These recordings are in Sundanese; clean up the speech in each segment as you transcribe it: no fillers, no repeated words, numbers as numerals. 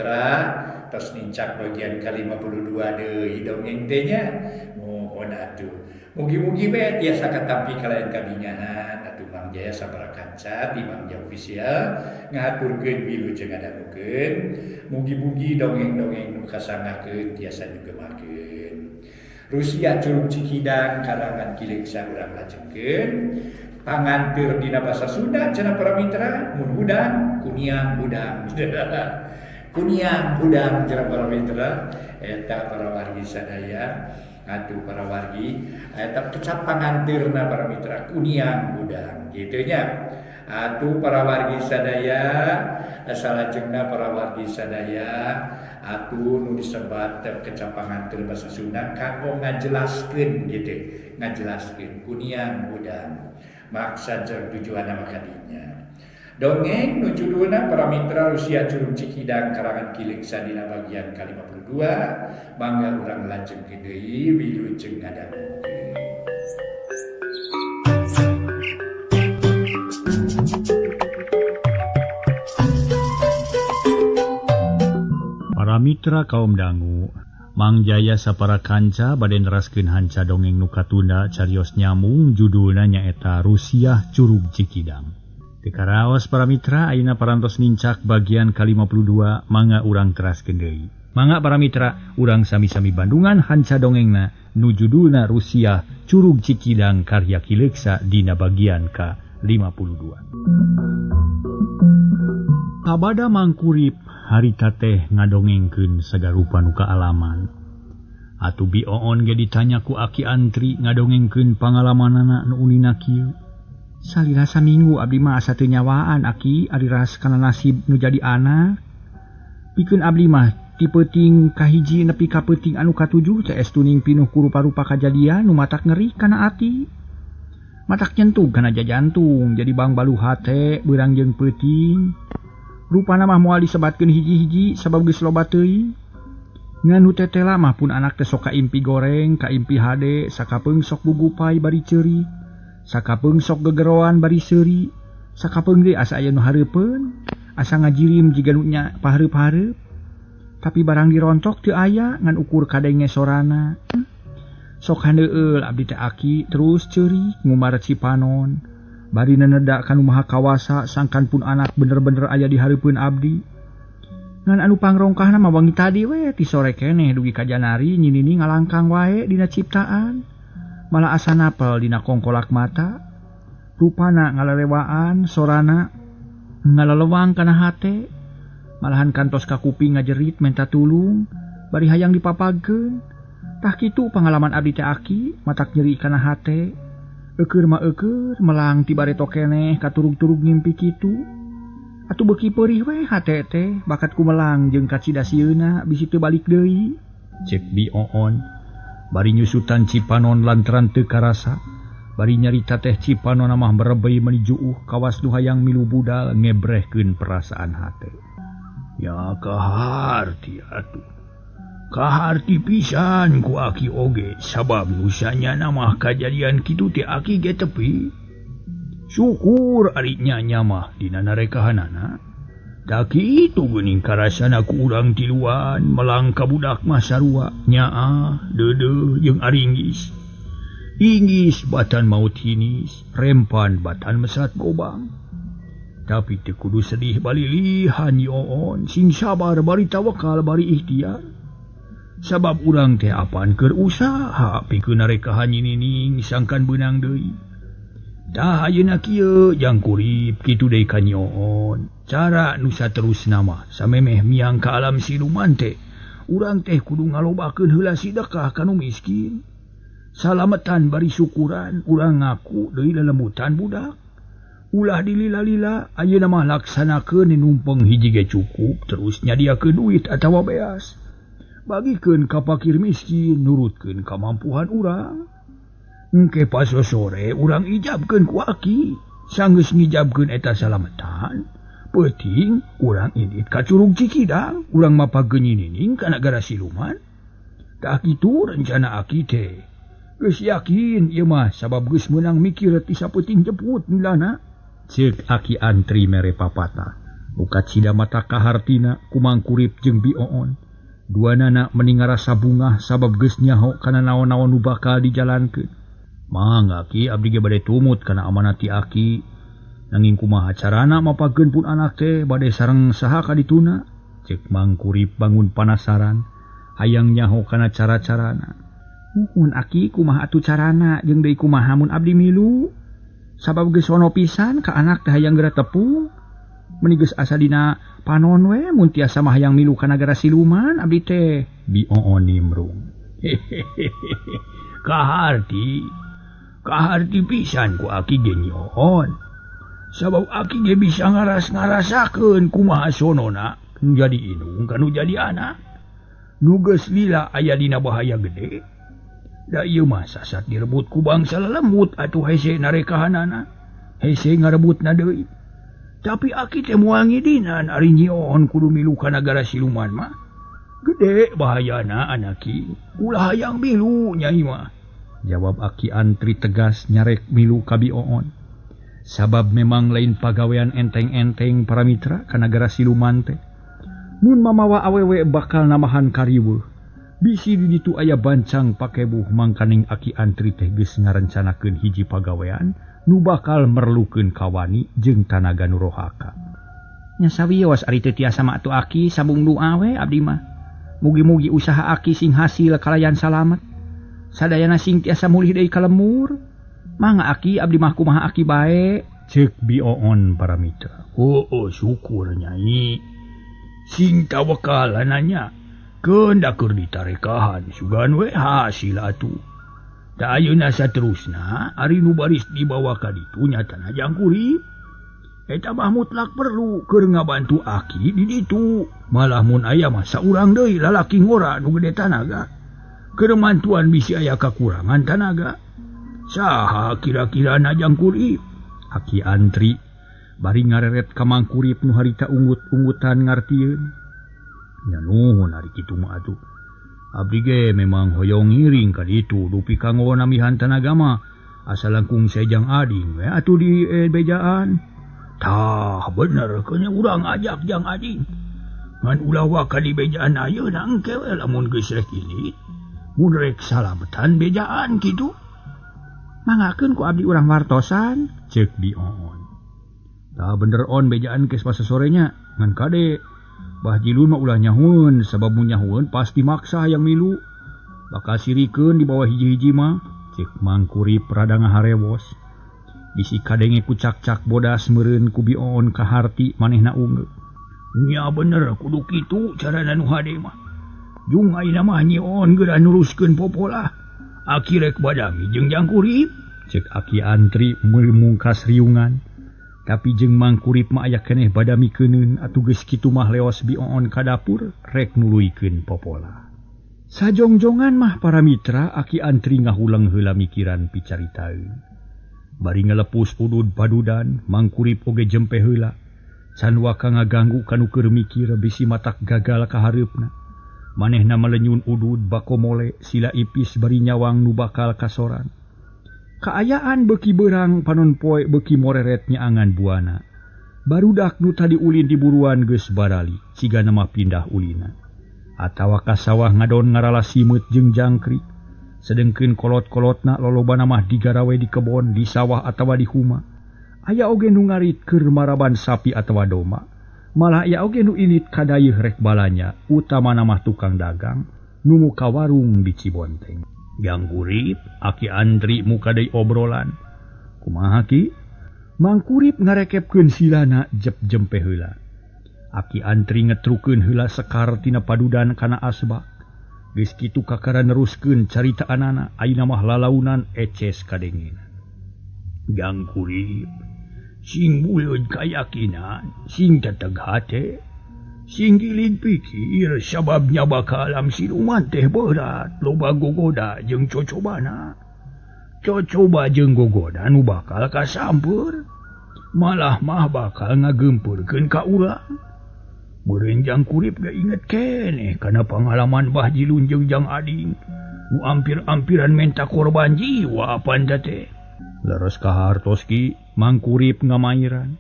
mitra tos nincak bagian ka-52 deui dongeng teh nya. Muhun atuh. Mugi-mugi we tiasa katampi kalayan kabingahan atuh Mang Jaya sabaraha kanca ti Mang Jaya Official ngahaturkeun wilujeng ngadangukeun. Mugi-mugi dongeng-dongeng nu kasangakeun tiasa nyugemakeun. Rusia Curug Cikidang karangan Ki Leuksa urang lajengkeun. Panganteur dina basa Sunda cenah para mitra mun hudang kuniang hudang. Kuniang hudang cenah para mitra eta para wargi sadaya atuh para wargi eta kecap panganteurna para mitra kuniang hudang kitu nya. Atuh para wargi sadaya salajengna para wargi sadaya atuh nu disebat kecap panganteur basa Sunda kanggo ngajelaskeun gitu, ngajelaskeun kuniang hudang maksad jeung tujuanna maka dinya. Dongeng nu judulna para mitra Rusia Curug Cikidang karangan Ki Leuksa dina bagian ka-52 mangga urang lajengkeun deui wilujeng ngadangukeun. Para mitra kaum dangu, Mang Jaya sapara kanca bade neraskeun hanca dongeng nu katunda carios nyamung judulna nyaeta Rusiah Curug Cikidang. Teu karaos para mitra ayeuna parantos nincak bagian ka-52 mangga urang teraskeun deui. Mangga para mitra urang sami-sami bandungan hanca dongengna nu judulna Rusiah Curug Cikidang karya Ki Leuksa dina bagian ka-52. Sabada mangkurip harita teh ngadongengkeun sagarupa nu kaalaman. Atuh Bi Oon ge ditanya ku Aki Antri ngadongengkeun pangalamanana nu unina kieu. Salira saminggu abdi mah asa teu nyawaan aki ari ras kana nasib nu jadi anak. Pikeun abdi mah ti peuting kahiji nepi ka peuting anu katujuh teh tuning pinuh ku rupa-rupa kajadian nu matak ngeri kana ati. Matak nyentuh kana jajantung jadi bang balu hate beurang jeung peuting. Rupana mah moal disebatkeun hiji-hiji sabab geus loba teuing. Ngan nu tetela mah pun anak teh sok kaimpi goreng, kaimpi hade, sakapeung sok bugupai bari ceurik, sakapeung sok gegeroan bari seuri, sakapeung deui asa aya nu hareupeun, asa ngajirim jiga nu nya pahareup-hareup. Tapi barang dirontok teu aya ngan ukur kadenge sorana. Sok handeueul abdi teh aki terus ceurik ngumar cipanon. Bari neneda kanu maha kawasa sangkan pun anak bener-bener aya di hareupeun abdi. Ngan anu pangrongkahna mah wangi tadi we ti sore keneh dugi ka janari nyinini ngalangkang wae dina ciptaan. Malah asa napel dina kongkolak mata. Rupana ngalalewaan sorana ngalalewang kana hate. Malahan kantos ka kuping ngajerit menta tulung bari hayang dipapagkeun. Tah kitu pangalaman abdi teh aki matak nyeri kana hate. Eukeur mah eukeur melang ti bareto keneh katurug-turug ngimpi kitu. Atuh beuki peurih we hate teh bakat ku melang jeung kacida sieuna bisi teu balik deui. Cek Bi Oon bari nyusutan cipanon lantaran teu karasa. Bari nyarita teh cipanon mah berebei meuni juuh kawas nu hayang milu budal ngebrehkeun perasaan hate. Ya kaharti atuh. Kaharti pisan ku aki oge sabab nusanya mah kajadian kitu teh aki ge tepi. Syukur ari nya mah dina narekahanana. Da kitu geuning karasana ku urang tiluan melang ka budak mah sarua nyaah deudeuh jeung aringgis. Inggis batan maut hinis, rempan batan mesat gobang. Tapi teu kudu sedih balilihan Oon, sing sabar bari tawakal bari ikhtiar. Sabab urang teh apan keur usaha pikeun narekahan nyinining sangkan beunang deui. Tah ayeuna kieu jang kurip kitu deui ka Nyoon. Cara nu saterusna mah samemeh miang ka alam siluman teh urang teh kudu ngalobakeun heula sedekah ka nu miskin. Salametan bari syukuran urang ngaku deui lelemutan budak. Ulah dilila-lila ayeuna mah laksanakeun numpeng hiji ge cukup terus nyadiakeun duit atawa beas. Bagikeun ka pakir miskin nurutkeun kamampuhan urang. Engke paso sore urang ijabkeun ku aki. Sanggeus ngijabkeun eta salametan, peuting urang indit ka Curug Cikidang, urang mapageun nyinining ka nagara siluman. Tah kitu rencana aki teh. Geus yakin ieu mah sabab geus meunang mikir ti sapeuting jeput nilana. Ceuk Aki Antri mere papatah. Muka cida mata kahartina ku Mang Kurip jeung Bi Oon. Dua nana meni ngarasa bungah sabab geus nyaho kana naon-naon nu bakal dijalankeun. Mangga Ki, abdi ge bade tumut kana amanat ti aki. Nanging kumaha carana mapageun pun anak teh bade sareng saha ka dituna? Cek Mang Kurip bangun panasaran, hayang nyaho kana cara-carana. Mun aki kumaha atuh carana jeung deui kumaha mun abdi milu? Sabab geus sono pisan ka anak teh hayang geura tepung. Meni geus asa dina panon we mun tiasa mah hayang milu ka nagara siluman abdi teh. Bi Oon nimrung. Kaharti, kaharti pisan ku aki ge Nyi Oon. Sabab aki ge bisa ngaras-ngarasakeun kumaha sonona nu jadi indung ka nu jadi anak. Nu geus lila aya dina bahaya gede. Da ieu mah sasat direbut ku bangsa lelembut atuh hese narekahanana. Hese ngarebutna deui. Tapi aki teh moal ngidinan ari Nyi Oon kudu milu ka nagara siluman mah. Gede bahayana anaki. Ulah hayang milu nyai mah. Jawab Aki Antri tegas nyarek milu ka Bi Oon. Sabab memang lain pagawean enteng-enteng para mitra ka nagara siluman teh. Mun mamawa awewe bakal namahan kariweuh. Bisi di ditu aya bancang pakebuh mangkaning Aki Antri teh geus ngarencanakeun hiji pagawean nu bakal merlukeun kawani jeung tanaga nu rohaka. Nya sawios ari teu tiasa mah atuh aki sambung doa we abdi mah. Mugi-mugi usaha aki sing hasil kalayan salamet. Sadayana sing tiasa mulih deui ka lemur. Mangga aki abdi mah kumaha aki bae. Ceuk Bi Oon para mitra. Oh, syukur nyai. Sing tawakalananya. Keun da keur ditarekahan sugan we hasil atuh. Da ayeuna saterusna ari nu baris dibawa ka ditu nyatana Jang Kurip. Eta mah mutlak perlu keur ngabantu aki di ditu. Malah mun aya mah saurang deui lalaki ngora nu gede tanaga. Keur mantuan bisi aya kakurangan tanaga. Saha kira-kira na Jang Kurip? Aki Antri bari ngareret ka Mang Kurip nu harita unggut-unggutan ngartieun. Nya nuhun ari kitu mah atuh. Abdi ge memang hoyong ngiring ka ditu dupi kanggo namihan tanaga mah asa langkung sejang ading we atuh di bejaan. Tah bener keun urang ajak Jang Ading. Ngan ulah waka di bejaan ayeuna engke we lamun geus rek ini. Mun rek salametan bejaan kitu. Manggakeun ku abdi urang wartosan ceuk Bi Oon. Tah bener on bejaan geus pasasorenya ngan kade Bah Jilun mah ulah nyahueun sabab mun nyahueun pasti maksa hayang milu. Bakal sirikeun di bawah hiji-hiji mah ceuk Mang Kurip rada ngaharewos. Bisi kadenge ku cak-cak bodas meureun ku Bi Oon kaharti manehna ungeuk. Nya bener kudu kitu carana nu hade mah. Jung ayeuna mah Nyi Oon geura nuruskeun popolah. Aki rek badami jeung Jang Kurip ceuk Aki Antri mungkas riungan. Tapi jeung Mang Kurip mah aya keneh badami keuneun atuh geus kitu mah leos Bi Oon ka dapur rek nuluykeun popola. Sajongjongan mah para mitra Aki Antri ngahuleng heula mikiran picaritaeun. Bari ngalepus udud padudan Mang Kurip oge jempe heula. Can waka ngaganggu kanu keur mikir bisi matak gagal ka hareupna. Manehna malenyun udud bako mole sila ipis bari nyawang nu bakal kasoran. Kaayaan beki berang panon poe beki moreret nyaangan buana. Barudak nu tadi ulin di buruan geus barali, cigana mah pindah ulina. Atawa ka sawah ngadon ngarala simeut jeung jangkrik. Sedengkeun kolot-kolotna lolobana mah digarawe di kebon, di sawah atawa di huma. Aya oge nu ngarit keur maraban sapi atawa domba. Malah aya oge nu init kadayeuh rek balanya, utamana mah tukang dagang nu muka warung di Cibonteng. Jang Kurip, Aki Antri muka deui obrolan. Kumaha Ki? Mang Kurip ngarekepkeun silana jep jempe heula. Aki Antri ngetrukeun heula sekar tina padudan kana asbak. Geus kitu kakara neruskeun caritaanana, ayeuna mah lalaunan eces kadengena. Jang Kurip, sing buleud kayakinan, sing teteg hate, sing gilig pikir sababnya bakal alam siluman teh berat, loba gogoda jeung cocobana. Cocoba jeung gogoda nu bakal kasampeur, malah mah bakal ngagempeurkeun ka urang. Meureun Jang Kurip ge inget keneh kana pangalaman Bah Jilun jeung Jang Ading nu ampir-ampiran menta korban jiwa apan teh. Leres kahartos Ki, Mang Kurip ngamairan.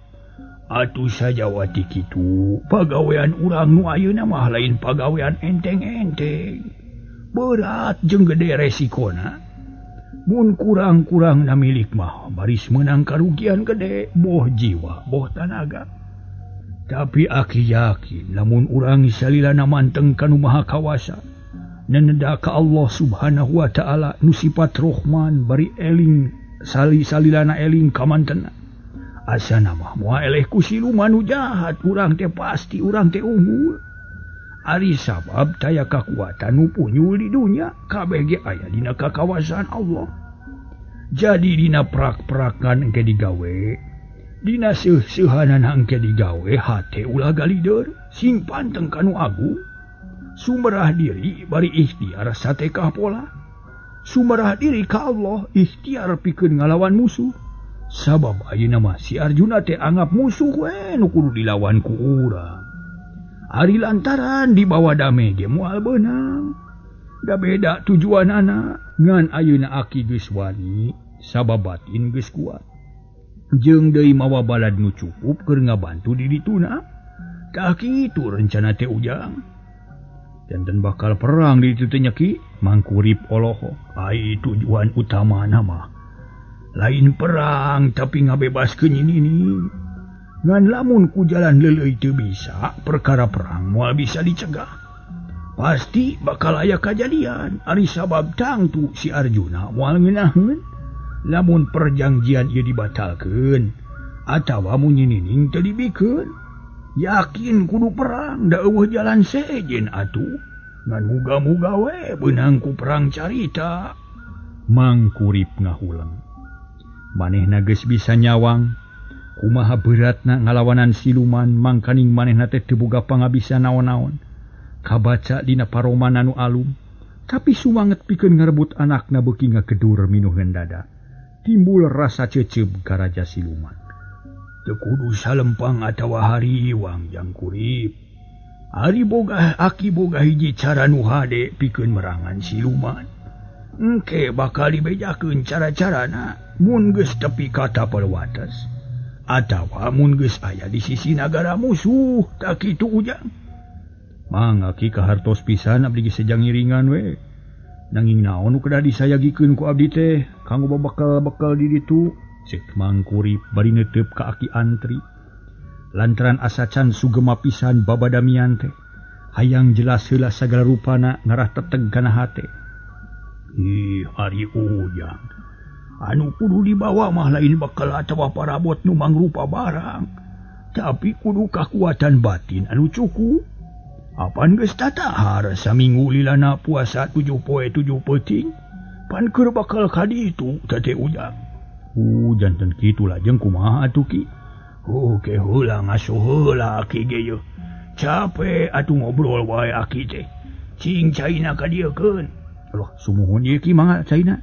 Atuh sajawati kitu pagawean urang nu ayeuna mah lain pagawean enteng-enteng. Berat jeung gede resikona. Mun kurang-kurang na milik mah baris menang karugian gede boh jiwa boh tanaga. Tapi aki yakin lamun urang salilana manteng ka nu Maha Kawasa neneda ka Allah Subhanahu wa taala nu sifat Rohman bari eling sali-salilana eling kamantena. Asana mah moal eleh ku siluman nu jahat urang teh pasti urang teh unggul. Ari sabab taya kakuatan nu punyul di dunya kabeh ge aya dina kakawasan Allah. Jadi dina prak-prakan engke digawe, dina seuh-seuhanan engke digawe hate ulah galider, sing panteng ka nu agung. Sumerah diri bari ikhtiar satekah pola. Sumerah diri ka Allah ikhtiar pikeun ngalawan musuh. Sabab ayeuna mah si Arjuna teh anggap musuh we nu kudu dilawan ku urang. Ari lantaran dibawa dame ge moal beunang. Da beda tujuanana ngan ayeuna aki geus wani sabab batin geus kuat. Jeung deui mawa balad nu cukup keur ngabantu di dituna. Tah kitu rencana teh Ujang. Janten bakal perang di ditu teh nya Ki, Mangkurip oloho. Ai tujuan utamana mah lain perang tapi ngabebaskeun ini. Ngan lamun ku jalan leuleuy teu bisa, perkara perang moal bisa dicegah. Pasti bakal aya kajadian. Ari sabab tangtu si Arjuna moal ngeunaheun lamun perjanjian ieu dibatalkeun atawa mun nyinining teu dibikeun. Yakin kudu perang da eueuh jalan sejen atuh. Ngan muga-muga we beunang ku perang carita. Mangkurip ngahuleng. Manehna geus bisa nyawang kumaha beratna ngalawanan siluman mangkaning manehna teh teu boga pangabisa naon-naon. Kabaca dina paroman anu alum, tapi sumanget pikeun ngarebut anakna beuki ngagedur minuheun dada. Timbul rasa ceceb ka raja siluman. Teu kudu salempang atawa hariwang Jang Kurip. Ari boga aki boga hiji cara nu hade pikeun merangan siluman. Engke bakal dibejakeun cara-carana mun geus tepi ka tapal wates atawa mun geus aya di sisi nagara musuh. Tak kitu Ujang. Mang aki kahartos pisan abdi geus sejang ngiringan we. Nanging naon nu kedah disayagikeun ku abdi teh kanggo babakal-bakal di ditu. Ceuk Mangkurip bari neuteup ka aki antri. Lantaran asa can sugema pisan babadamian teh. Hayang jelas heula sagala rupana ngarah teteg kana hate. Ih, ari Ujang. Anu kudu dibawa mah lain bakal atawa parabot nu mangrupa barang, tapi kudu kakuatan batin anu cukup. Apan geus tatahar saminggu lilana puasa 7 poe 7 peuting, pan keur bakal ka ditu teh Ujang. Janten kitu lajeng kumaha atuh Ki? Oke heula ngasuh heula aki ge yeuh. Capek atuh ngobrol wae aki teh. Cing caina ka dieu keun. Loh, sumuhun ieu Ki mangga caina.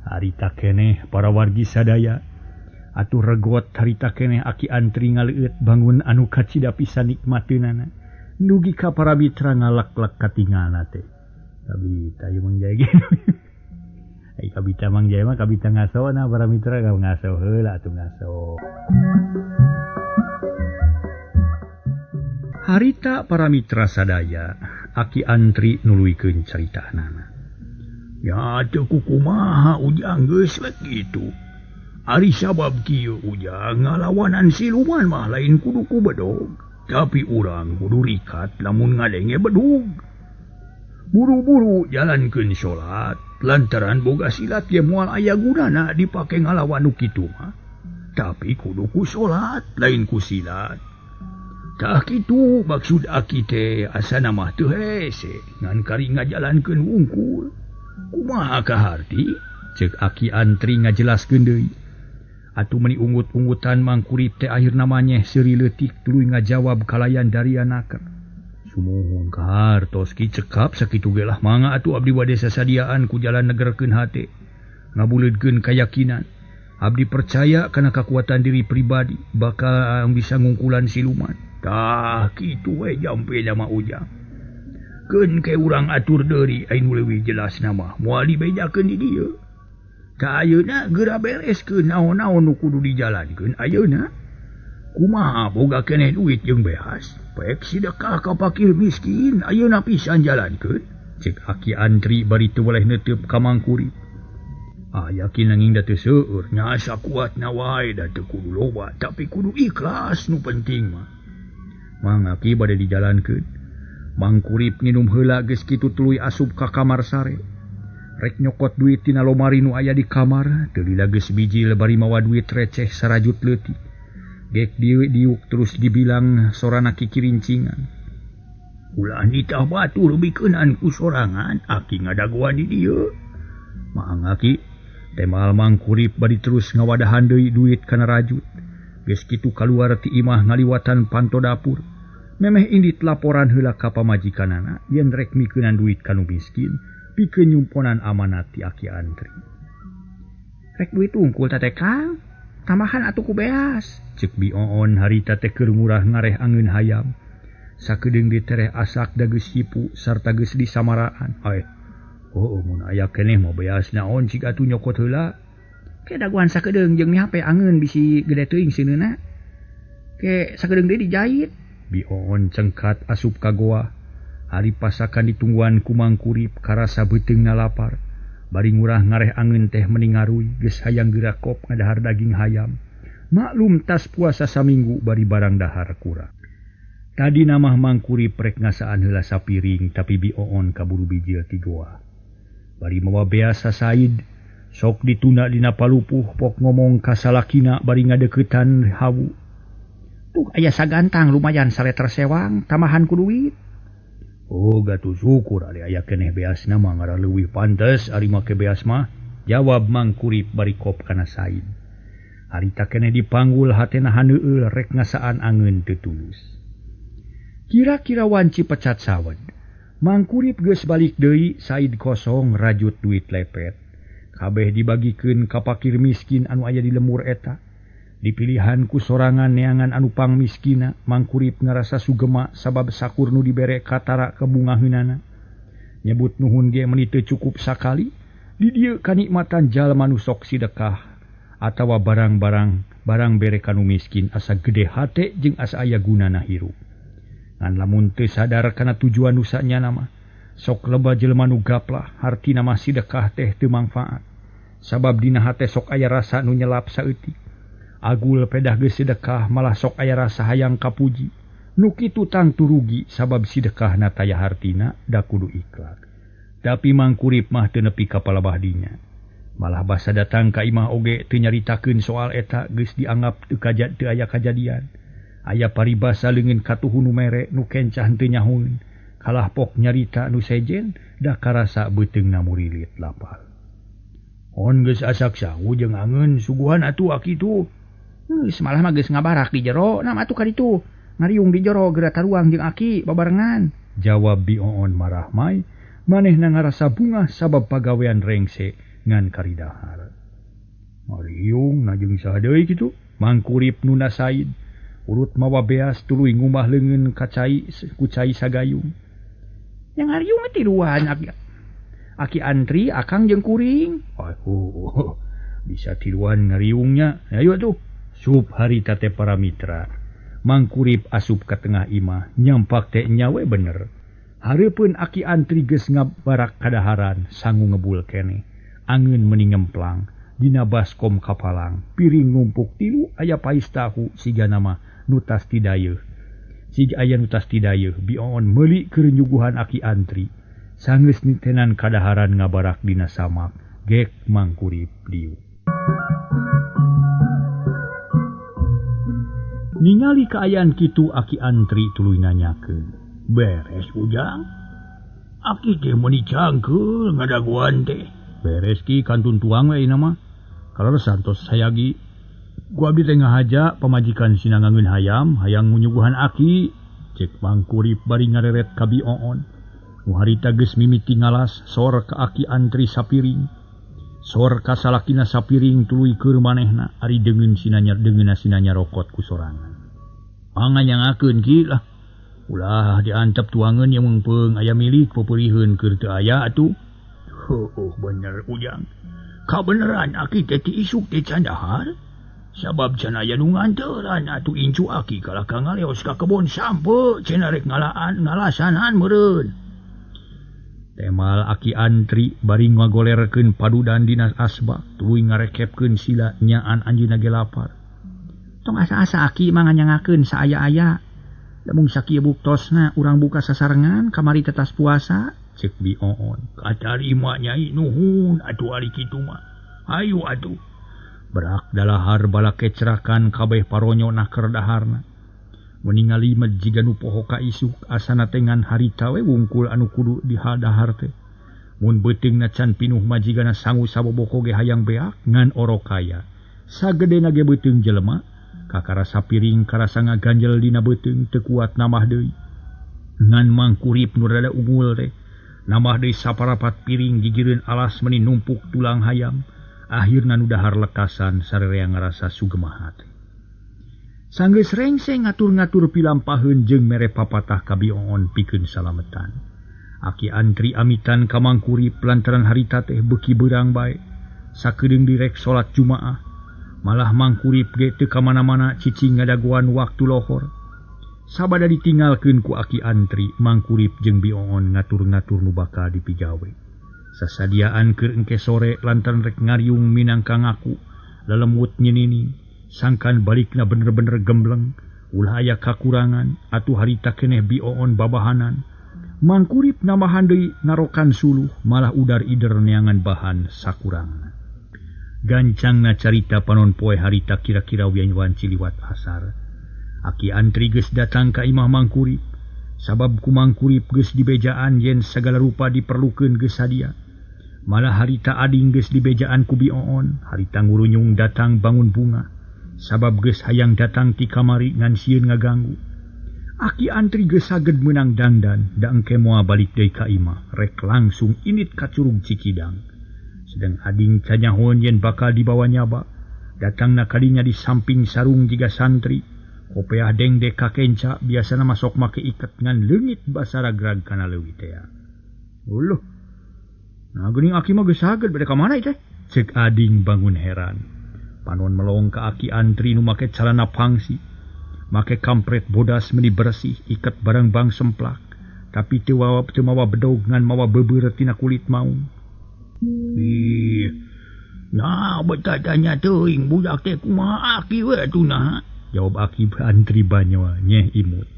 Harita keneh para wargi sadaya. Atuh regot harita keneh aki antri ngaleueut bangun anu kacida pisan nikmateunana. Dugi ka para mitra ngalak-lak katingalna teh. Kabita ieu Mang Jaya ge. Ai kabita Mang Jaya mah kabita ngasona para mitra ka ngaso heula atuh ngaso. Harita para mitra sadaya, aki antri nuluykeun caritaanana. Ya teu kukumaha Ujang geus we kitu. Ari sabab kieu Ujang ngalawanan siluman mah lain kudu ku bedog, tapi urang kudu rikat lamun ngadenge bedug. Buru-buru jalankeun salat lantaran boga silat ge moal aya gunana dipake ngalawan nu kitu mah. Tapi kudu ku salat lain ku silat. Tah kitu maksud aki teh asana mah teu hese ngan kari ngajalankeun wungkul. Kumaha kaharti? Ceuk aki antri ngajelaskeun deui. Atuh meuni ungut-ungutan Mangkurip teh akhirna manyeh seuri leutik tuluy ngajawab kalayan darianaker. Sumuhun kahartos Ki cekap sakitu ge lah mangga atuh abdi bade sasadiaan ku jalan negerkeun hate. Ngabuleudkeun kayakinan. Abdi percaya kana kakuatan diri pribadi bakal bisa ngungkulan siluman. Tah kitu we jampe mah Ujang. Keun ke urang atur deuri anu leuwih jelas nama moal dibejakeun di dieu. Ka ayeuna geura bereskeun naon-naon nu kudu dijalankeun ayeuna. Kumaha boga keneh duit jeung beas? Pek sidekah ka pakir miskin ayeuna pisan jalankeun. Cek Aki Antri bari teu weleh neuteub ka Mang Kurip. Ah yakin nanging da teu seueur nya asa kuatna wae da teu kudu loba tapi kudu ikhlas nu penting mah. Mang Aki bade dijalankeun. Mang Kurip nginum heula geus kitu tuluy asup ka kamar sare. Rek nyokot duit tina lomari nu aya di kamar, teu lila geus bijil bari mawa duit receh sarajut leutik. Gek diuk terus dibilang sorana kikirincingan. Ulah nitah batur bikeunan ku sorangan, aki ngadagoan di dieu. Maang aki, temal Mang Kurip bari terus ngawadahan deui duit kana rajut. Geus kitu kaluar ti imah ngaliwatan panto dapur. Memeh indit laporan heula ka pamajikanana yen rek mikeunan duit ka nu miskin, pikeun nyumponan amanat ti Aki Antri. Rek duit unggul teh Kang, tambahan atuh ku beas. Cek Bi Oon harita teh keur murah ngareh angeun hayam. Sakedeung ditereh asak da geus sipu sarta geus disamaraan. Hae. Oh, mun aya keneh mah beas naon cik atuh nyokot heula. Ke daguan sakedeung jeung mihape angeun bisi gede teuing seuneuna. Ke sakedeung deui dijait. Bi Oon cengkat asup ka goa. Ari pasakan ditungguan ku Mang Kurip karasa beuteungna lapar. Bari ngurah ngareh angeun teh meni ngaruy geus hayang geura kop ngadahar daging hayam. Maklum tas puasa saminggu bari barang dahar kurang. Tadi namah Mang Kurip rek ngasaan heula sapiring tapi Bi Oon kaburu bijil ti goa. Bari mawa beas sasaid sok ditunda dina palupuh pok ngomong ka salakina bari ngadeukeutan hawu. Tuh aya sagantang lumayan saleter sewang tambahan ku duit. Oh gatuh syukur ari aya keneh beasna mah ngara leuwih pantes ari make beas mah, jawab Mang Kurip bari kop kana Said. Harita keneh dipanggul hatena haneueul rek ngasaan angeun teu tulus. Kira-kira wanci pecat sawed. Mang Kurip geus balik deui, Said kosong rajut duit lepet. Kabeh dibagikeun ka pakir miskin anu aya di lemur eta. Dipilihan ku sorangan neangan anu pangmiskina, Mang Kurip ngarasa sugema sabab sakur nu dibere katara kebungaheunana. Nyebut nuhun ge meuni teu cukup sakali, di dieu kanikmatan jalma nu sok sidekah atawa barang-barang barang bere kanu miskin asa gede hate jeung asa aya gunana hirup. Ngan lamun teu sadar kana tujuan nu sanyana mah, sok loba jelema nu gaplah hartina mah sidekah teh teu mangfaat. Sabab dina hate sok aya rasa nu nyelap saeutik. Agul pedah geus sedekah malah sok aya rasa hayang kapuji. Nu kitu tangtu rugi sabab sidekahna taya hartina da kudu ikhlas. Tapi Mang Kurip mah teu nepi ka palabah dinya. Malah basa datang ka imah oge teu nyaritakeun soal eta geus dianggap teu teu aya kajadian. Aya paribasa leungeun katuhu nu mere nu kencah teu nyahoeun. Kalah pok nyarita nu sejen da karasa beuteungna murilit lapar. On geus asak sangu jeung angeun suguhan atuh aki tuh. Geus malah mah geus ngabarak di jero, nam atuh ka ditu. Ngariung di jero geura taruang jeung aki babarengan. Jawab Bi Oon marahmai, manehna ngarasa bungah sabab pagawean rengse ngan karidahar. Ngariung na jeung saha deui kitu? Mang Kurip nunda Said. Urut mawa beas tuluy ngumbah leungeun ka cai ku cai sagayung. Yang ngariung mah tiluan aki. Aki Antri akang jeung kuring. Oh, bisa tiluan ngariungnya. Ayo atuh. Sup harita teh para mitra. Mang Kurip asup ka tengah imah, nyampak teh nyawe bener. Hareupeun Aki Antri geus ngabarak kadaharan, sangu ngebul keneh. Angeun meuni ngemplang, dina baskom kapalang, piring ngumpuk tilu aya pais tahu sigana mah nu tas ti dayeuh. Siga aya nu tas ti dayeuh, Bi Oon meuli keur nyuguhan Aki Antri. Sanggeus nitenan kadaharan ngabarak dina samak, gek Mang Kurip diuk. Ningali kaayaan kitu Aki Antri tuluy nanyakeun. Beres ujang? Aki teh meuni cangkeul ngadaguan teh. Beres ki kantun tuang we ayeuna mah. Kalau santos sayagi. Ku abdi teh ngahaja pamajikan sina ngangeun hayam, hayang nyuguhan aki. Cek Mang Kurip bari ngareret ka Bi Oon. Nu harita geus mimiti ngalas sor ka Aki Antri sapiring. Sor ka salakina sapiring tuluy keur manehna ari deungeun sina deungeunna sina nyarokot ku sorangan. Panganyangakeun ki lah. Ulah diantep tuangeun yang meungpeung aya milik peperiheun keur teu aya atuh. Heuh bener ujang. Kabeneran aki teh ti isuk teh can dahar. Sabab can aya nu nganteran atuh incu aki kalah ka ngaleos ka kebon sampe cenah rek ngalaan ngalasanan meureun. Temal aki antri bari ngagolerkeun padudan dina asbak tuluy ngarekepkeun sila nyaan anjeunna ge lapar. Tong asa-asa aki mah nganyangakeun saaya-aya. Lamun sakieu buktosna urang buka sasarengan kamari tetas puasa cek Bi Oon. Katarima nyai nuhun atuh ari kitu mah. Hayu atuh. Berak dalahar bala kecerakan kabeh paronyo nah keur daharna. Meningali mah jiga nu poho ka isuk asana tengan harita we wungkul anu kudu dihadahar teh. Mun beuteungna can pinuh mah jigana sangu saboboko ge hayang beak ngan orok kaya. Sagedena ge beuteung jelema kakara sapiring karasa ngaganjel dina beuteung teu kuat nambah deui. Ngan mangkurip nu rada unggul teh nambah deui saparapat piring gigireun alas meuni numpuk tulang hayam. Akhirna nu dahar lekasan sararea ngarasa sugema hate. Sanggeus rengseng ngatur-ngatur pilampaheun jeung mere papatah ka Bi Oon pikeun salametan. Aki antri amitan ka Mangkurip lantaran harita teh beuki beurang bae. Sakedeung direk salat Jumaah. Malah Mangkurip ge teu ka mana-mana cicing ngadaguan waktu lohor. Sabada ditinggalkeun ku aki antri, Mangkurip jeung Bi Oon ngatur-ngatur nu bakal dipigawe. Sasadiaan keur engke sore lantaran rek ngariung minangka ngaku lelemut nyinini sangkan balikna bener-bener gembleng ulah aya kakurangan atuh harita keneh Bi Oon babahanan. Mangkurip nambahan deui narokan suluh malah udar ider neangan bahan sakurangna. Gancangna carita panon poe harita kira-kira wanci liwat asar. Aki antri geus datang ka imah Mangkurip sabab ku Mangkurip geus dibejaan yen sagala rupa diperlukeun geus sadia. Malah harita ading geus dibejaan ku Bi Oon, harita ngurunyung datang bangun bunga sabab geus hayang datang ti kamari ngan sieun ngaganggu. Aki antri geus saged meunang dangdan da engke moal balik deui ka imah rek langsung init ka Curug Cikidang. Sedang ading canyahoan yen bakal dibawa nyaba, datangna kadinya di samping sarung jiga santri, kopeah dengdek ka kenca biasana masok make iket ngan leungit basaragrag kana leuwi tea. Uluh. Nah geuning aki mah geus saged bade ka mana teh? Cek ading bangun heran. Panon melong ka aki antri nu make calana pangsi, make kampret bodas meni bersih, iket barang bang semplak, tapi teu mawa bedog ngan mawa beubeur tina kulit maung. Ih, nah betatanya teuing budak teh kumaha aki we atuh nah? Jawab aki antri banyoa nyeh imut.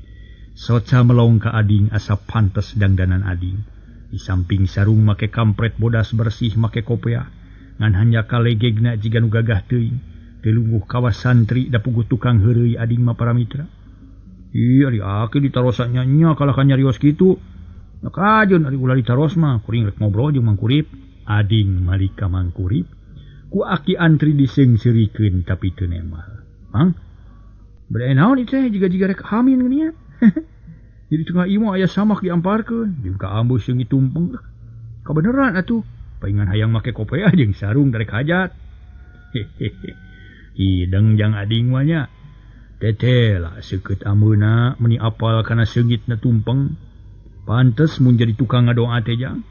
Soca melong ka ading asa pantes dangdanan ading. Di samping sarung make kampret bodas bersih make kopeah ngan hanya kalegegna jiga nu gagah teuing. Teu lungguh kawas santri da puguh tukang heureuy ading mah para mitra. Ih, ari aki ditarosan nya kalah ka nyarios kitu. Nah kajeun ari ulah ditaros mah kuring rek ngobrol jeung Mangkurip. Ading malik ka Mangkurip ku aki antri diseungseurikeun tapi teu nemal. Mang, bade naon ieu teh jiga-jiga rek hamin geuning nya. Jadi tengah imah aya samak diamparkeun jeung ka ambu seungit tumpeng. Kabeneran atuh paingan hayang make kopeah jeung sarung darek hajat. Hehehe. Hideng jang ading mah nya. Teteh lah seukeut ambeuna meuni apal kana seungitna tumpeng. Pantes mun jadi tukang ngadoa teh jang.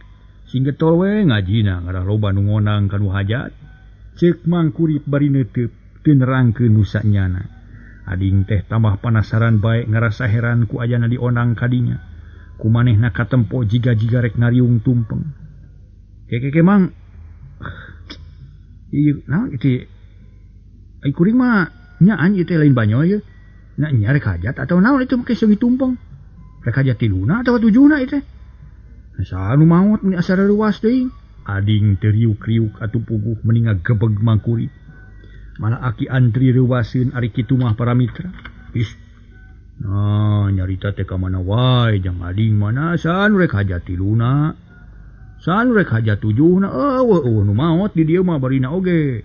Sing getol we ngajina ngarah loba nu ngonang ka nu hajat. Ceuk Mangkurip bari neuteub teu nerangkeun nu sanyana. Ading teh tambah panasaran bae ngarasa heran ku ayana dionang kadinya. Ku manehna katempo jiga-jiga rek ngariung tumpeng. Keke mang. Ieu naon ieu? Ai kuring mah nyaan ieu teh lain banyo ieu. Na nya rek hajat atau naon itu make seungit tumpeng. Rek hajat tiluna atawa tujuna ieu teh. Saha nu maot meuni asa reuwas teuing. Ading teu riuk-riuk atuh puguh meni ngagebeg Mangkurip. Malah aki antri reuwaseun ari kitu mah para mitra. Ih. Nah, nyarita teh ka mana wae jang ading mana saha nu rek hajat tiluna. Saha nu rek hajat tujuhna eueuh eueuh nu maot di dieu mah barina oge.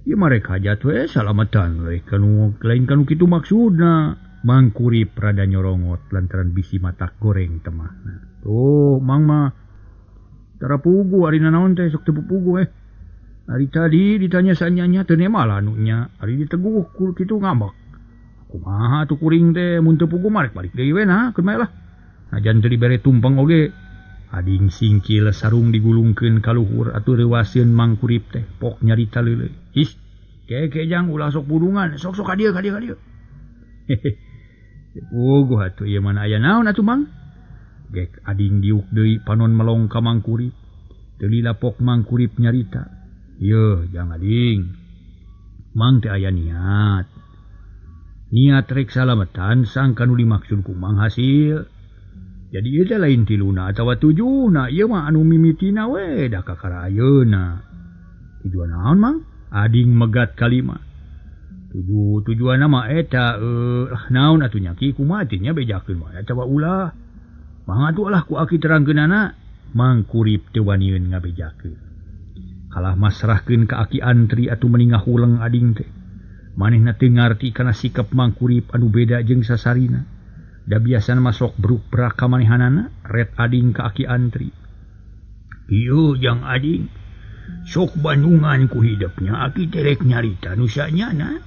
Ieu mah rek hajat we salamatan we kanu lain kanu kitu maksudna. Mangkurip rada nyorongot lantaran bisi matak goreng temahna. Tuh, mang mah tara pugu ari nanaon teh sok teu pugu. Ari tadi ditanya sanyanya teu nemal anu nya, ari diteguh ku kitu ngambek. Kumaha atuh kuring teh mun teu pugu mah rek balik deui we nah, keun bae lah. Najan teu dibere tumpeng oge. Ading singkil sarung digulungkeun ka luhur atuh reuwaseun Mangkurip teh pok nyarita leuleuy. His, Keke jang ulah sok budungan, sok-sok ka dieu ka dieu ka dieu. Hehe. Puguh atuh ieu mana aya naon atuh Mang? Gek ading diuk deui panon melong ka Mang Kurip. Teu lilapok Mang Kurip nyarita. Yeuh jang ading. Mang teh aya niat. Niat rek salametan sangka nu dimaksud ku Mang hasil. Jadi ieu teh lain tiluna atawa tujuhna, ieu mah anu mimitina we da kakara ayeuna. Tujuan naon Mang? Ading megat kalima. Tujuan nama eta naon atuh nya ki kumaha teh nya bejakeun wae atawa ulah. Mangga atuh lah ku aki terangkeunana. Mang Kurip teu waniun ngabejakeun. Kalah masrahkeun ka aki antri atuh meni ngahuleng ading teh. Manehna teu ngarti kana sikap Mang Kurip anu beda jeung sasarina. Da biasana mah sok bruk-brak ka manehanana, ret ading ka aki antri. Ieu jang ading, sok bandungan ku hidepnya aki teh rek nyarita nu sanyana.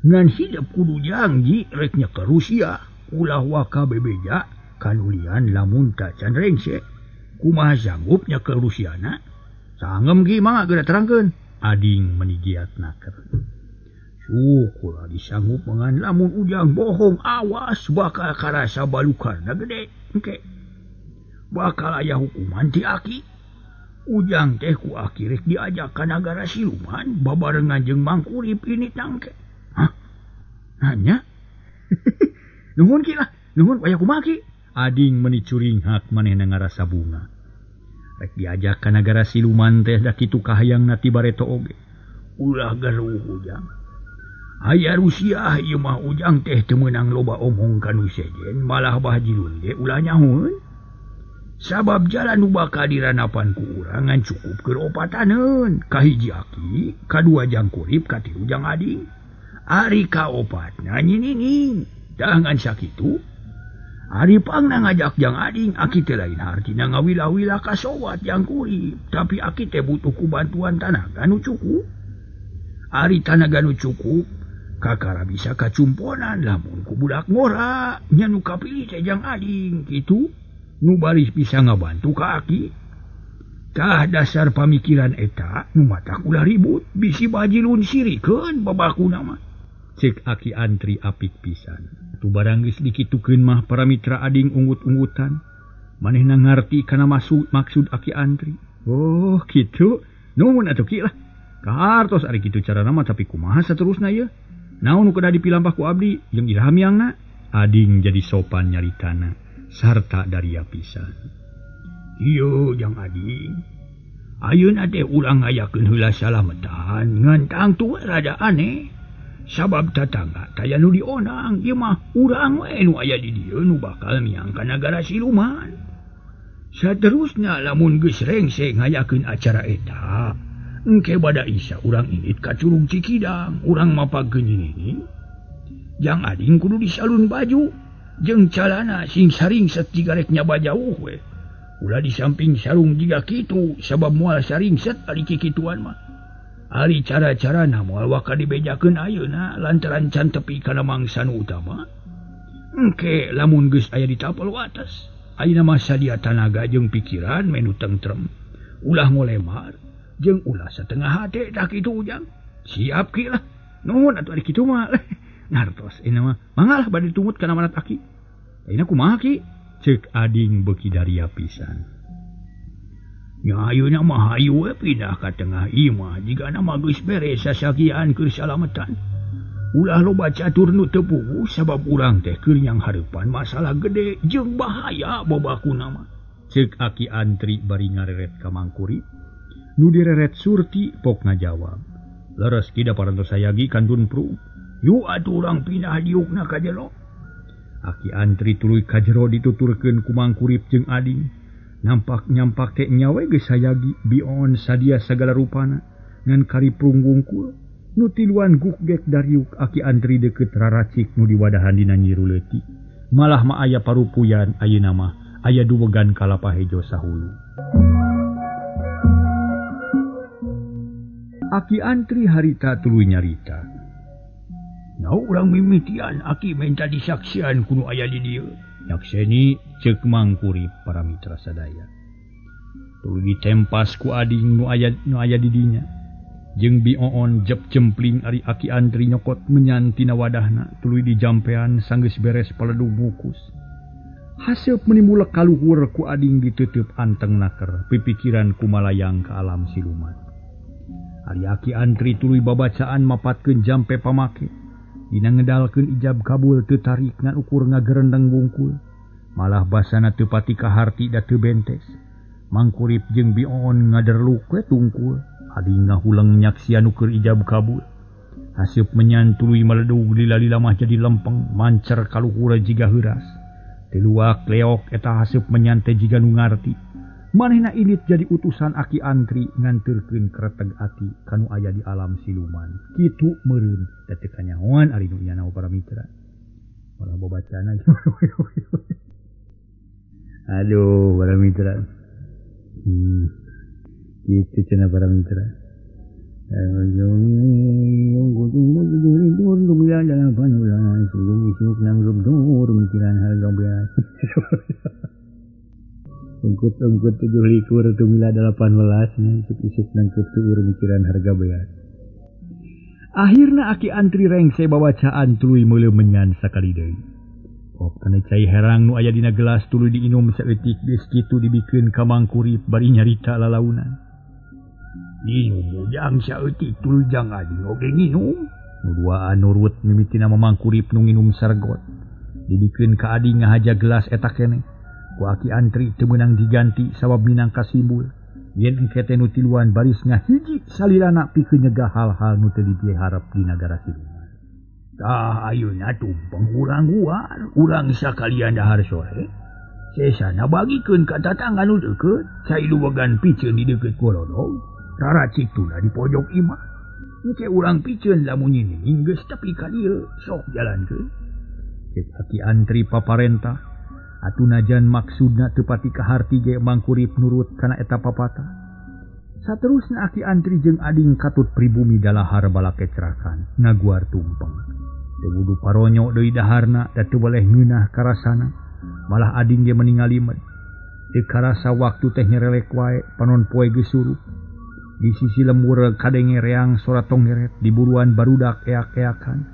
Ngan hidep kudu janji reknya ke Rusia, ulah waka bebeja kanulian lamun tacan rengse. Kumaha sanggupnya ke Rusiana? Sangem ki mangga geura terangkeun. Ading meni giat naker. Syukur adi sanggup mengan lamun ujang bohong awas bakal karasa balukarna gede engke. Bakal aya hukuman ti aki. Ujang teh ku aki rek diajak ka nagara siluman babarengan jeung Mang Kurip ini tangke. Hah? Nanya? Nuhun ki lah, nuhun aya kumaha ki? Ading meni curinghak manehna ngarasa bunga. Rek diajak ka nagara siluman teh da kitu kahayangna ti bareto oge. Ulah garuh ujang. Aya Rusia ieu mah ujang teh teu meunang loba omong ka nu sejen malah bahjilun ge ulah nyahoeun. Sabab jalan nu bakal diranapan ku urang ngan cukup keur opataneun. Kahiji aki, kadua jang Kurip, katilu jang ading. Ari kaopatna nyinining. Tah ngan sakitu. Ari pangna ngajak jang ading, aki teh lain hartina ngawilah-wilah ka sowat jang Kurip, tapi aki teh butuh ku bantuan tanaga nu cukup. Ari tanaga nu cukup kakara bisa kacumponan lamun ku budak ngora nya nu kapilih teh jang ading kitu nu baris bisa ngabantu ka aki. Tah dasar pamikiran eta nu matak ulah ribut bisi bajilun sirikeun babakuna mah. Cek aki antri apik pisan. Tu barang geus dikitukeun mah para mitra ading unggut-unggutan. Manehna ngarti kana maksud aki antri. Oh kitu. Nuhun atuh ki lah. Kahartos ari kitu carana mah tapi kumaha saterusna ieu? Naon nu kedah dipilampah ku abdi jeung iraha miangna? Ading jadi sopan nyaritana sarta daria pisan. Ieu jang ading. Ayeuna teh urang ngayakeun heula salametan ngan tangtu rada aneh. Sabab tatangga taya nu dionang ieu mah urang we nu aya di dieu nu bakal miang ka nagara siluman. Saterusna lamun geus rengse ngayakeun acara eta, engke bada isa urang indit ka Curug Cikidang, urang mapagkeun nini. Jang ading kudu disalun baju jeung calana sing saringset jiga rek nyaba jauh we. Ulah di samping sarung jiga kitu sabab moal saringset ari kikituan mah. Ari cara-carana moal waka dibejakeun ayeuna lantaran can tepi kana mangsa nu utama. Engke lamun geus aya di tapal wates, ayeuna mah sadia tanaga jeung pikiran menu tentrem. Ulah ngolemar jeung ulah satengah hate tah kitu ujang. Siap ki lah. Nuhun atuh ari kitu mah. Ngartos ayeuna mah mangga lah bade tumut kana manat aki. Ayeuna kumaha ki? Ceuk ading beuki daria pisan. Nya ayeuna mah hayu we pindah ka tengah imah jigana mah geus beres sasakian keur salametan. Ulah loba catur nu teu puguh sabab urang teh keur nyang hareupan masalah gede jeung bahaya babakuna mah. Ceuk aki antri bari ngareret ka Mang Kurip. Nu direret Surti pok ngajawab. Leres ki da parantos sayagi kantun prung. Yu atuh urang pindah diukna ka jero. Aki antri tuluy ka jero dituturkeun ku Mang Kurip jeung ading. Nampak nyampak teh nyawe geus sayagi bion sadia sagala rupana ngan kariprung wungkul nu tiluan gukgek dariuk aki antri deukeut raracik nu diwadahan dina nyiru leutik. Malah mah aya parupuyan ayeuna mah aya duwegan kalapa hejo sahulu. Aki antri harita tuluy nyarita. Nah urang mimitian aki minta disaksian kudu aya di dieu. Nyakseni ceuk Mang Kurip para mitra sadaya. Tuluy ditempas ku ading nu aya di dinya. Jeung Bi Oon jep jempling ari Aki Andri nyokot menyan tina wadahna tuluy dijampean sanggeus beres paledug ngukus. Haseup meuni mulek kaluhur ku ading ditutup anteng naker pipikiran kumalayang ka alam siluman. Ari Aki Andri tuluy babacaan mapatkeun jampe pamake. Dina ngedalkeun ijab kabul teu tarik ngan ukur ngagerendeng wungkul. Malah basana teu pati kaharti da teu bentes. Mangkurip jeung Bi Oon ngaderluk we tungkul. Ading ngahuleng nyaksian nu keur ijab kabul. Haseup menyan tuluy maledug lila-lila mah jadi lempeng mancer kaluhur jiga heuras. Tiluak leok eta haseup menyan teh jiga nu ngarti. Manehna ilit jadi utusan Aki Antri nganterkeun kreteg ati kanu aya di alam siluman. Kitu meureun da teu kanyahoan ari nu nyana para mitra. Malah babacana. Aduh para mitra. Gitu cenah para mitra. Ungkut-ungkut 27 tumila 18 isuk-isuk nangkep tuur mikiran harga beas. Akhirna Aki Antri rengse babacaan tuluy meuleuh menyan sakali deui. Kop kana cai herang nu aya dina gelas tuluy diinum saeutik geus kitu dibikeun ka Mangkurip bari nyarita lalaunan. Nginum ujang saeutik tuluy jang ading oge nginum. Nu duaan nurut mimitina Mangkurip nu nginum sargot. Dibikeun ka ading ngahaja gelas eta keneh. Ku Aki Antri teu meunang diganti sabab minang kasimbul. Yen engke teh nu tiluan baris ngahiji salilana pikeun nyegah hal-hal nu teu dipiharep di nagara siluman. Tah ayeuna tumpeng urang guar, urang sakalian dahar sore. Sesana bagikeun ka tatangga nu deukeut, cai luwegan piceun di deukeut golodog, raracik tuna di pojok imah. Engke urang piceun lamun nyining geus tepi ka dieu, sok jalankeun. Cek Aki Antri paparentah. Atuh najan maksudna teu pati kaharti ge Mangkurip nurut kana eta papatah. Saterusna Aki Antri jeung ading katut pribumi dalahar balakecrakan ngaguar tumpeng. Teu wudu paronyo deui daharna da teu boleh ngeunah karasana. Malah ading ge meningali med. Teu karasa waktu teh nyerelek wae panon poe geus surup. Di sisi lembur kadenge reang sora tonggeret di buruan barudak eak-eakan.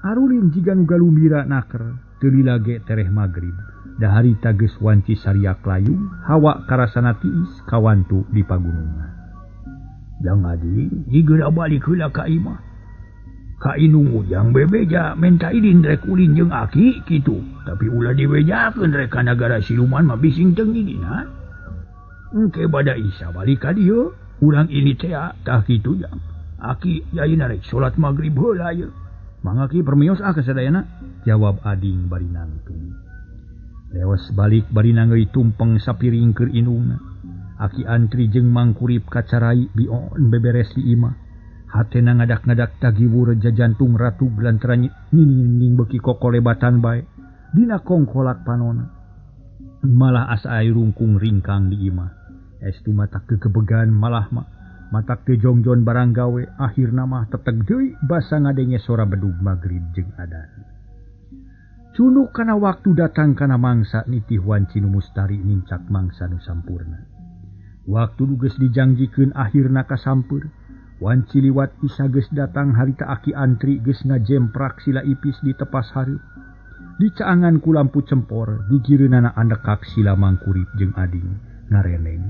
Arulin jiga nu galumira naker teu lila ge tereh magrib. Daharita geus wanci sariak layung, hawa karasana tiis kawantu di pagunungan. Jang ading, jigeura balik heula ka imah. Ka indung ujang bebeja menta idin rek ulin jeung aki kitu, tapi ulah dibejakeun rek ka nagara siluman mah bising teu ngidina. Engke bada Isya balik ka dieu, urang ini teh tah kitu jang. Aki ayeuna rek salat magrib heula ieu. Mangga ki permios ah ka sadayana, jawab ading bari nangtung. Lewas balik bari nangeui tumpeng sapiring keur indungna. Aki Antri jeung Mangkurip kacarai Bi Oon beberes di imah. Hatena ngadak-ngadak tagiwur jajantung ratug lantaran ninining beuki kokolebatan bae dina kongkolak panona. Malah asa aya rungkung ringkang di imah. Estu matak kekebegan malah mah matak teu jongjon barang gawe akhirna mah teteg deui basa ngadenge sora bedug magrib jeung adan. Cunuk kana waktu datang kana mangsa nitih wanci nu mustari nincak mangsa nu sampurna. Waktu nu geus dijangjikeun akhirna kasampeur. Wanci liwat Isa geus datang harita Aki Antri geus ngajemprak sila ipis di tepas hareup. Dicaangan ku lampu cempor, gigireunana andekak sila Mangkurip jeung ading ngareneng.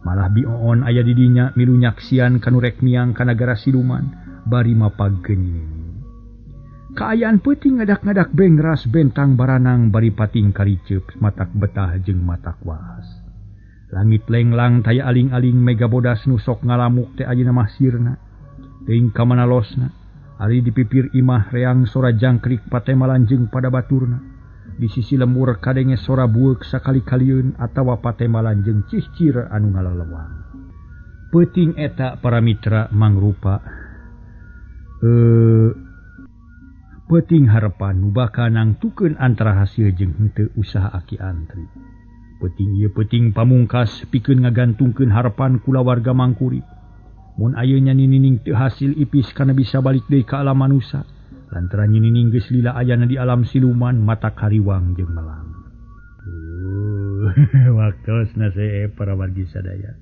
Malah Bi Oon aya di dinya milu nyaksian kanu rek miang ka nagara siluman bari mapagkeun nini. Kaayaan peuting ngadak-ngadak bengras bentang baranang bari pating kariceup matak betah jeung matak waas. Langit lenglang taya aling-aling mega bodas nu sok ngalamuk teh ayeuna mah sirna. Teuing ka mana losna, ari di pipir imah reang sora jangkrik patemalan jeung pada baturna. Di sisi lembur kadenge sora bueuk sakali-kalieun atawa patemalan jeung cihcir anu ngalalewang. Peuting eta para mitra mangrupa peuting harepan nu bakal nangtukeun antara hasil jeung henteu usaha Aki Antri. Peuting ieu peuting pamungkas pikeun ngagantungkeun harepan kulawarga Mangkurip. Mun ayeuna ninining teu hasil ipis kana bisa balik deui ka alam manusa. Lantaran ninining geus lila ayana di alam siluman matak hariwang jeung melang. Waktosna para wargi sadaya.